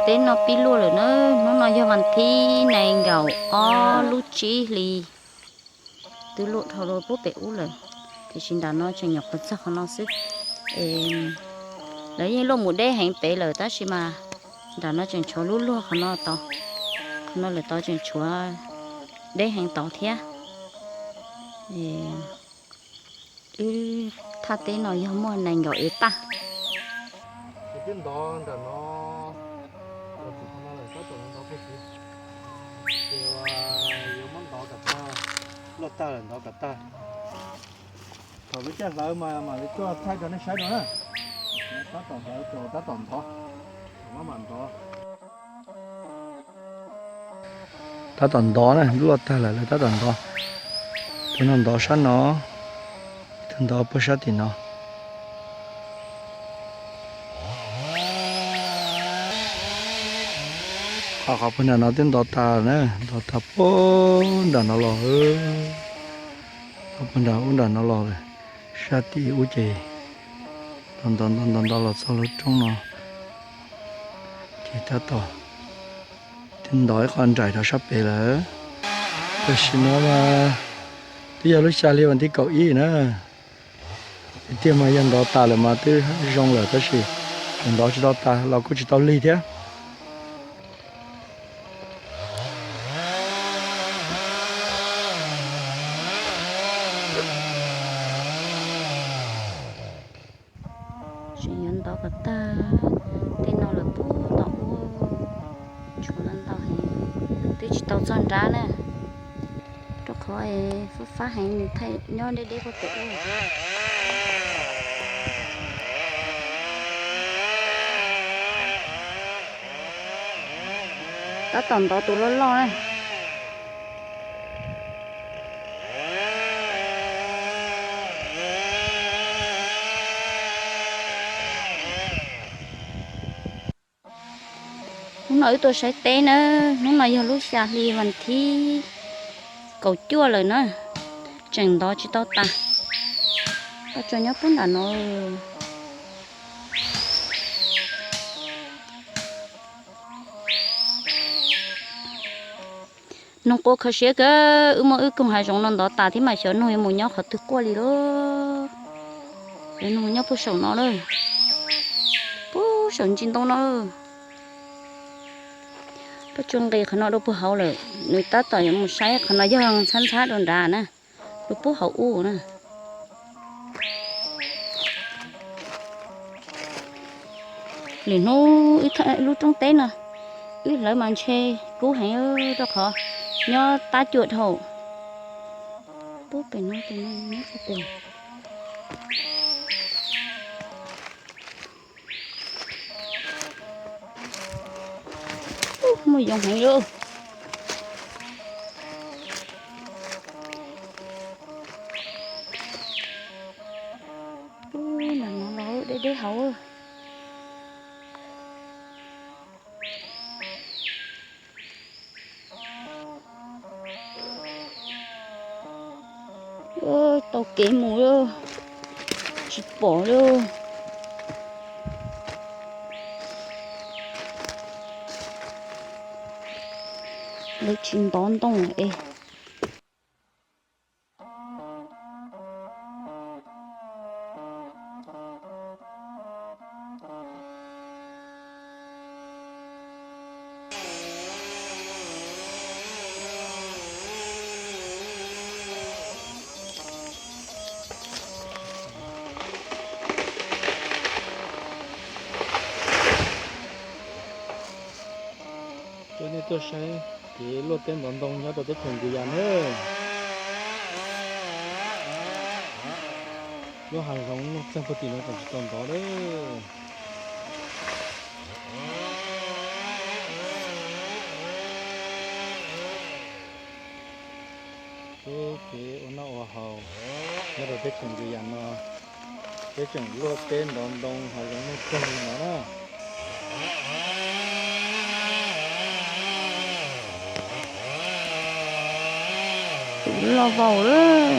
Teb no pib luaj lawm na, hnub no yog vas thib nees nkaum ob lub tsib hli. Twb luaj dhau lawm puag pem ub lawm, tiam sis nram no tseem nyuam qhuav txog qhov no xwb. Es lawv yeej luaj mus deb heev pem lawm tab sis mas nram no tseem tshuav lub luag qhov no tod, qhov no lawm tod tseem tshuav deb heev tod thiab. Wb thaj teb no yog muaj nees nkaum ev tag. Ces twb ntov nram no, los txog qhov no lawm tab tom ntov puag tid. Ces yuav muab ntov kom tag, luaj tag lawm ntov kom tag. Thaum lub caij hlawv mas mam li tuaj thaij rau nej saib dua na. Tab tom hlawv, tab tom ntov, mam mam ntov. Tab tom ntov na, luaj tag lawm lawv tab tom ntov. Tus no ntov sab no, tus ntov puag sab tim no. Qhov, qhov puag nram no twb ntov tas na, ntov tas puag nram no los, ntov puag nram ub nram no los lawm. Sab tim ub ces ntov ntov ntov ntov ntov los txog lub roob no ces tab tom twb ntov ib qho nraim rau sab pem lawm. Tam sim no mas twb yog lub xya hli vas thib kaum ib na. Tiag tiag mas yog ntov tas lawm mas twb zoo lawm tab sis tseem ntov tsis tau tas los kuj tsis tau lig thiab. Tseem yuav ntov kom tag tej no lawm puag tom ub, tshuav ntau heev, twb tsis tau txog nrab na. Rau qhov fab fab heev nws thaij nyob deb deb puag pem ub. Tab tom ntov tus loj loj na. Hnub no wb tuaj saib teb na, hnub no yog lub xya hli vas thib kaum cuaj lawm na, tseem ntov tsis tau tas. Paj tsua nyob puag nram no. Noog quaj kho siab kawg, wb muab wb koog hav zoov no ntov tas thiab mas xyov noog yuav mus nyob qhov twg quaj li lauj. Xyov noog nyob puag saum no lawm, puag saum ntsis ntoo no. Paj tsua nqis qhov no rau puag hauv lawm, nws tab tom yuav mus saib qhov no yog ntxhab ntxhab rau nrad na, rau puag hauv ub na. Lwm hnub wb lub roob teb no, wb hlawv mas ntshe kub heev rau qhov nyob tab cuam dhau. Puag pem no tus no nyob qhov twg? Muaj yoov heev lauj. Nram no los deb deb hauv. Tau kev mus, tsis pom li. Lawv tsis ntov ntoo es. Coj nej tuaj saib kev luaj teb ntov ntoo nyob rau teb chaws Nkwv Yas nawb. Lub hav zoov nuj txeeg puag tim no tseem tsis tau ntov lawm. Lub kev ua noj ua haus nyob rau teb chaws Nkwv Yas no, peb tseem luaj teb ntov ntoo hav zoov nuj txeeg li no na. Tus loj vau lawm.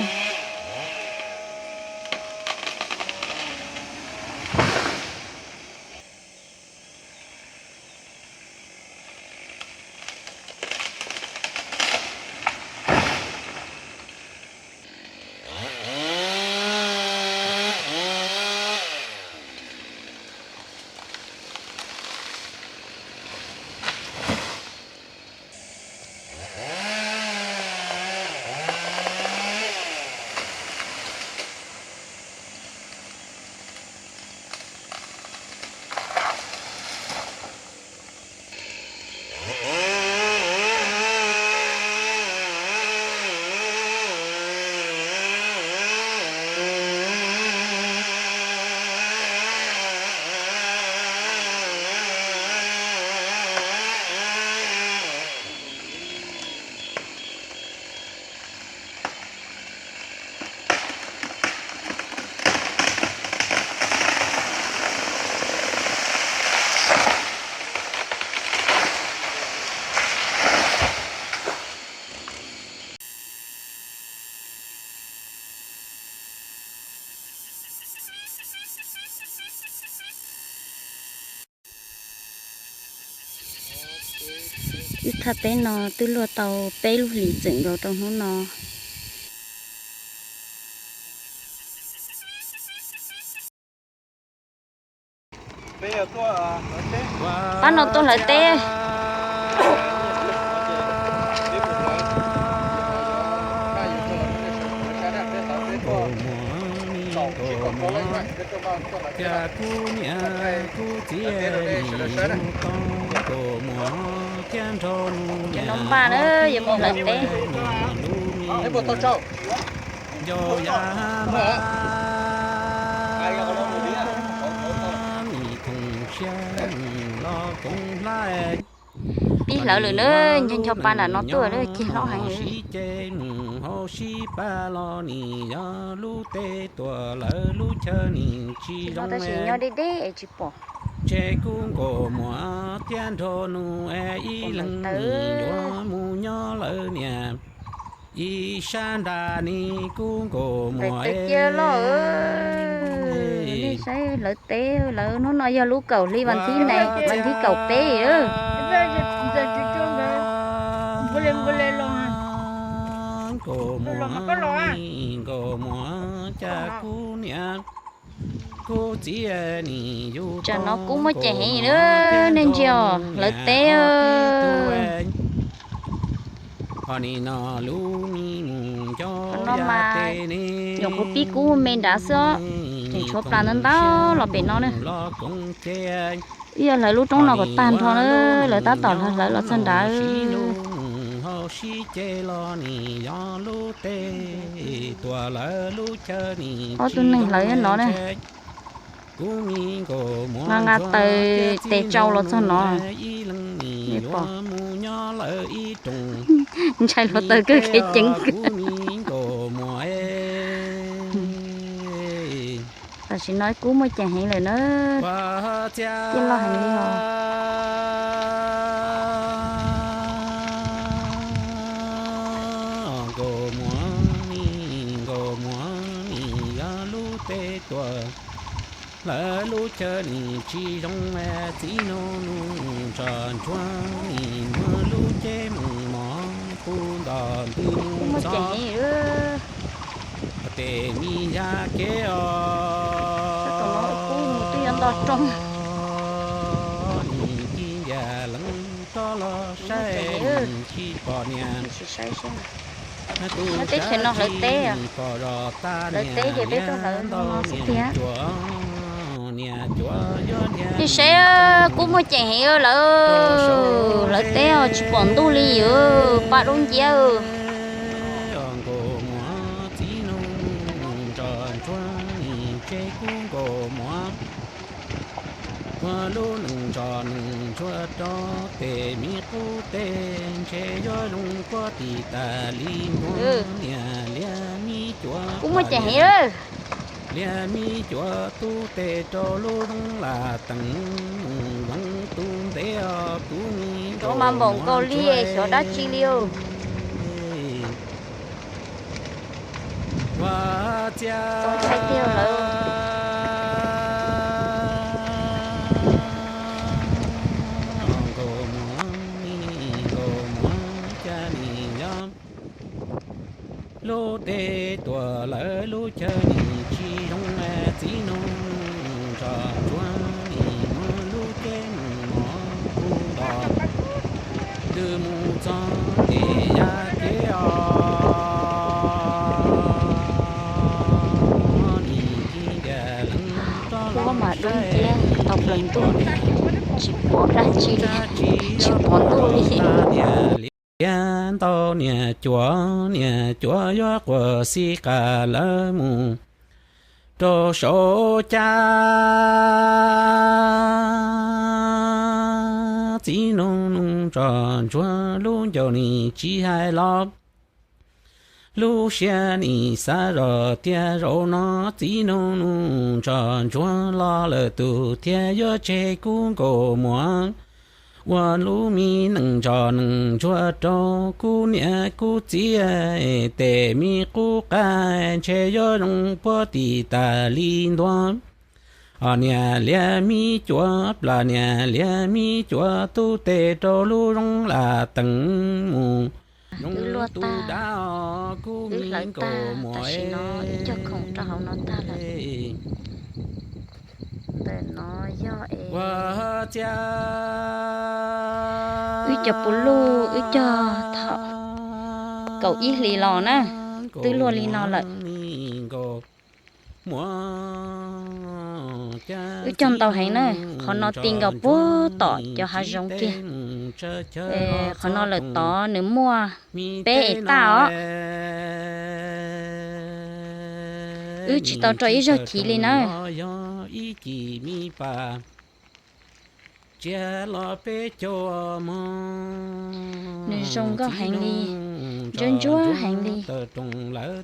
Wb thaj teb no twb luaj tau peb lub hlis txwm nkaus rau hnub no. Pab no tuaj hlawv teb. Cov no npaj na, yuav mus hlawv teb. Pib hlawv lawm na, nco nco pa nram no tuaj lawm, ceg hlob heev. Sib ceg mus hauv sib pab los nim yog lub teb tuaj lawv lub chaw nim tsis zoo tab sis nyob deb deb es tsis pom. Ntshe kub nkauj muam thiab nraug nus es ib leeg nim yuav mus nyob lawv niam. Ib sab nrad nim kub nkauj muam es. Saib hlawv teb lawv, hnub no yog lub kaum hli vas thib ne, vas thib kaum peb. Nkauj muam, nkauj muam, cas kub niam kub txiv nim yug. Tsam no kub muaj ceem heev na, nej ntsia os, hlawv teb. Ho nim no lub me mus nco no mas nyuam qhuav pib kub me nrad xwb os, tseem tshuav plas ntau ntau los pem no na. Wb yog hlawv lub roob no kom tag nrho na, lawv tab tom hlawv los txog nrad. Ob tug neeg hlawv nyob no na. Nqa nqa taws tes tsau los txog no. Ntshai hluav taws kawg kev ceev. Tam sim no kub muaj ceem heev lawm na. Tiaj loj heev li os. Nkauj muam, nkauj muam, nim yog lub teb tuaj lawv lub chaw nim tsis zoo, txiv nraug nus ntsuag ntsuag nim muab lub cev mus mos qub nto ntws mus txog tes me yaj kev os. Nim ci ntiag leej rov los saib tsis pom niam. Tus teb chaws no hlawv teb, hlawv teb ces peb tuaj hlawv no xwb tiag. Nej saib, kub muaj ceem heev lawm, hlawv teb os tsis pom ntuj li, paj dub nciab. Nkauj muam, txiv nraug nus ntsuag ntsuag nim ntshe kub nkauj muam. Ua lub neej nrog neeg ntsuag rau tes me qub teg ntshe yuav zoo puag tim tas li ntuag niam liab me cuav. Kub muaj ceem heev. Liab me cuav tub teg rau lub zoov lam teem mus zoov tub ntev os kuv me. Rov mas npaum nkaus li xyov dab tsi li. Ua txia tau thaij tiag lawm. Nkauj muam, nkauj muam, cas nim yog lub teb tuaj lawv lub chaw nim tsis zoo, txiv nraug nus ntsuag ntsuag nim muab lub cev mus mos qub nto ntws mus txog tes yaj kev os. Nim ci ntiag leej rov los saib tsis pom niam, tsis pom dab tsi li, tsis pom ntuj li. Liab ntau niam cuav, niam cuav yuav quas xib qas lawv mus rau saum caj. Txiv nraug nus ntsuag ntsuag lub ncauj nim tsis hais los, lub siab nim xav zog tiag zaum no txiv nraug nus ntsuag ntsuag los lawm tus thiaj yuav tseg kub nkauj muam. Ua lub me neej nrog neeg ntsuag rau kub niam kub txiv, tes me qub qab ntshe yuav zoo puag tim tas li ntuag. Niam liab mi cuav plas, niam liab mi cuav tub, tes rau lub zoo lam teev mus. Wb luaj tag, wb hlawv tag, tam sim no wb cog khoom rau hauv no tag lawm. Ntawm no yog es wb cov puv luj wb cog thaum kaum ib hlis los na, twb luaj li no lawm. Wb cog ntau heev na, qhov no ti nkaus puag tom cov hav zoov kiag. Qhov no lawm tod nws muaj peb es taj os. Wb tsis tau rau ib zaug chiv li na. Nws zoo nkauj heev li, ntsuab ntsuab heev li. Mus kiag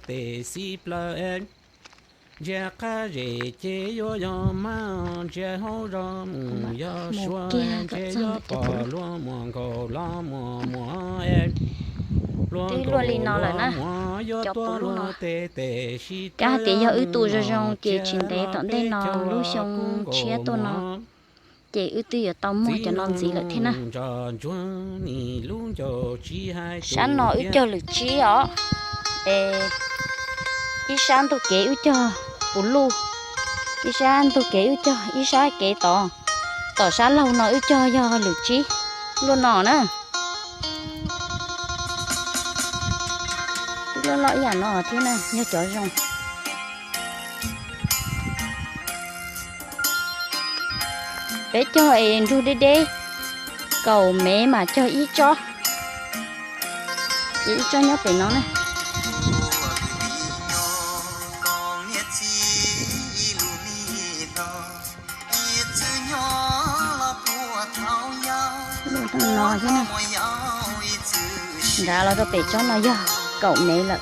kom txog ntawm cov puv luj. Twb luaj li no lawm na, cov puv luj no. Kab hais tias yog wb tu zoo zoo ces tsis ntev tom ntej no lub xyoo tshiab tuaj no ces wb twb yuav tau muag cov no ntxiv lawm thiab na. Sab no wb cog lwm tsib os, es ib sab ntug kev wb cog puv luj, ib sab ntug kev wb cog ib sab kev tod. Tom sab laug no wb cog yog lwm tsib luaj no na. Twb loj loj ib yam no thiab na, yog cov zoo. Peb cog es nrug deb deb, kaum mev mas cog ib tsob, ces ib tsob nyob pem no na. Nrad los rau pem tsob no yog kaum mev lawm,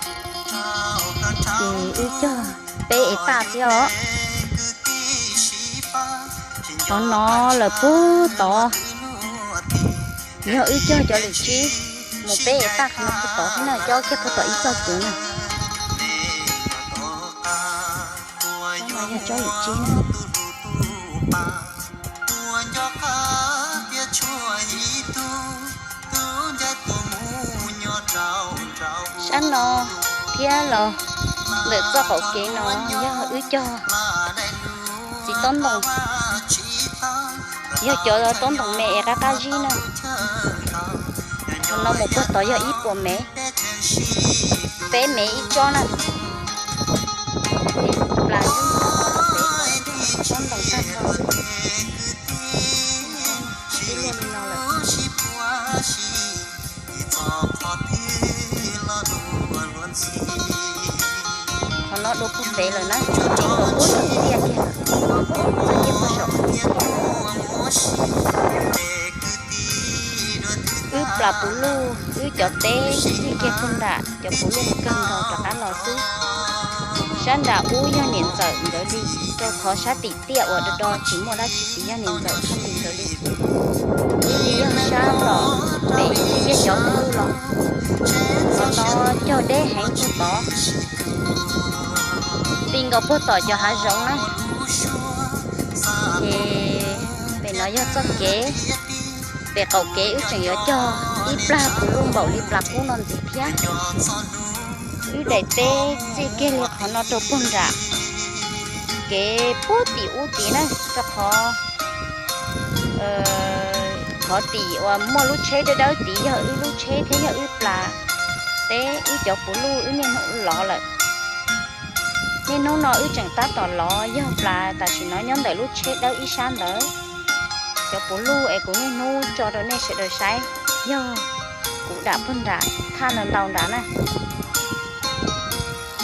ces wb cog peb es paj thiab os. Qhov no lawm puag tod, yog wb cog cov lwm tsib mus peb es paj qhov no puag tod thiab na, cob kiag puag tom ib txoj kev na. Yog tsob lwm tsib na. Sab no thiab los ntawm txoj qaum kev no yog wb cog txiv taub ntoo, yog cov taub ntoo me es qab qab zib na. Qhov no mus puag tod yog ib puas mev, peb mev ib tsob na. Plas taub ntoo tag nrho xwb. Twb luaj li no lawm. Qhov no dua puag pem lawm na, tseem los puag saum tiaj kiag, txog kiag puag saum. Wb plas puv luj, wb cov teb txij kiag puag nram cov puv luj kawg nkaus rov qab los xwb. Sab nram ub yog niam ntxawm nkawd li, rau qhov sab tim tiaj uas do do tsis muaj dab tsi, tsis yog niam ntxawm Thaj Npis nkawd li. Wb li yog sab tom pem txij kiag cov puv luj los. Qhov no cog deb heev puag tod, ti nkaus puag tom cov hav zoov na. Ces pem no yog txoj kev, pem qaum kev wb tseem yuav cog ib plag puv luj npaum li plas qub no ntxiv thiab. Wb daim teb txij kiag li qhov no rau puag nram kev puag tim ub tid na, rau qhov, qhov tim uas muaj lub tsheb dawb dawb tid yog wb lub tsheb thiab yog wb plas teb, wb cov puv luj wb niaj hnub lov lawm. Niaj hnub no wb tseem tab tom lov yog plas tam sim no nyob ntawm lub tsheb dawb ib sab ntawd. Cov puv luj es kuv niaj hnub tso rau nej sawv daws saib, yog kuv dam puag nram thaj ntau ntau nrad na.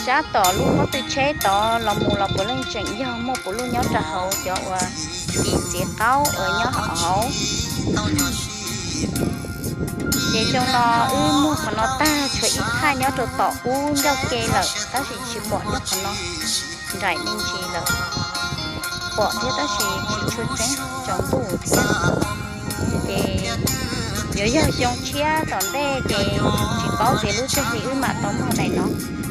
Sab tom lub pob tw tsheb tod los mus los puav leej tseem yog muaj puv luj nyob rau hauv cov uas tim txiv qaub uas nyob hauv. Ces xyoo no wb muag qhov no tag tshuav ib thaj nyob rau tom ub ncauj ke lawm tab sis tsis pom nyob qhov no, nraim me ntsis lawm. Pom thiab tab sis tsis tshua tseeb tsaus ntuj thiab. Ces yuav yog xyoo tshiab tom ntej ces tsis paub tias lub caij li wb mam tau muag daim no.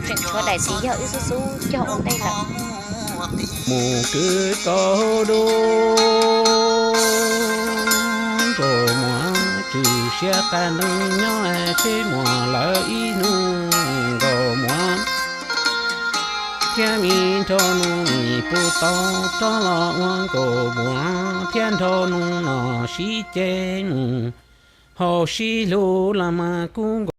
Tseem tshuav daim tid yog wb xub xub cog ua ntej lawm. Mus kwv kaus dub, Nkauj Muas tswm siab qas nteeg nyob seb muaj lawv ib hnub. Nkauj Muas thiab me nraug nus, me pub tau rov los ua Nkauj Muas thiab nraug nus no sib ceg mus hauv sib hlub los mas kub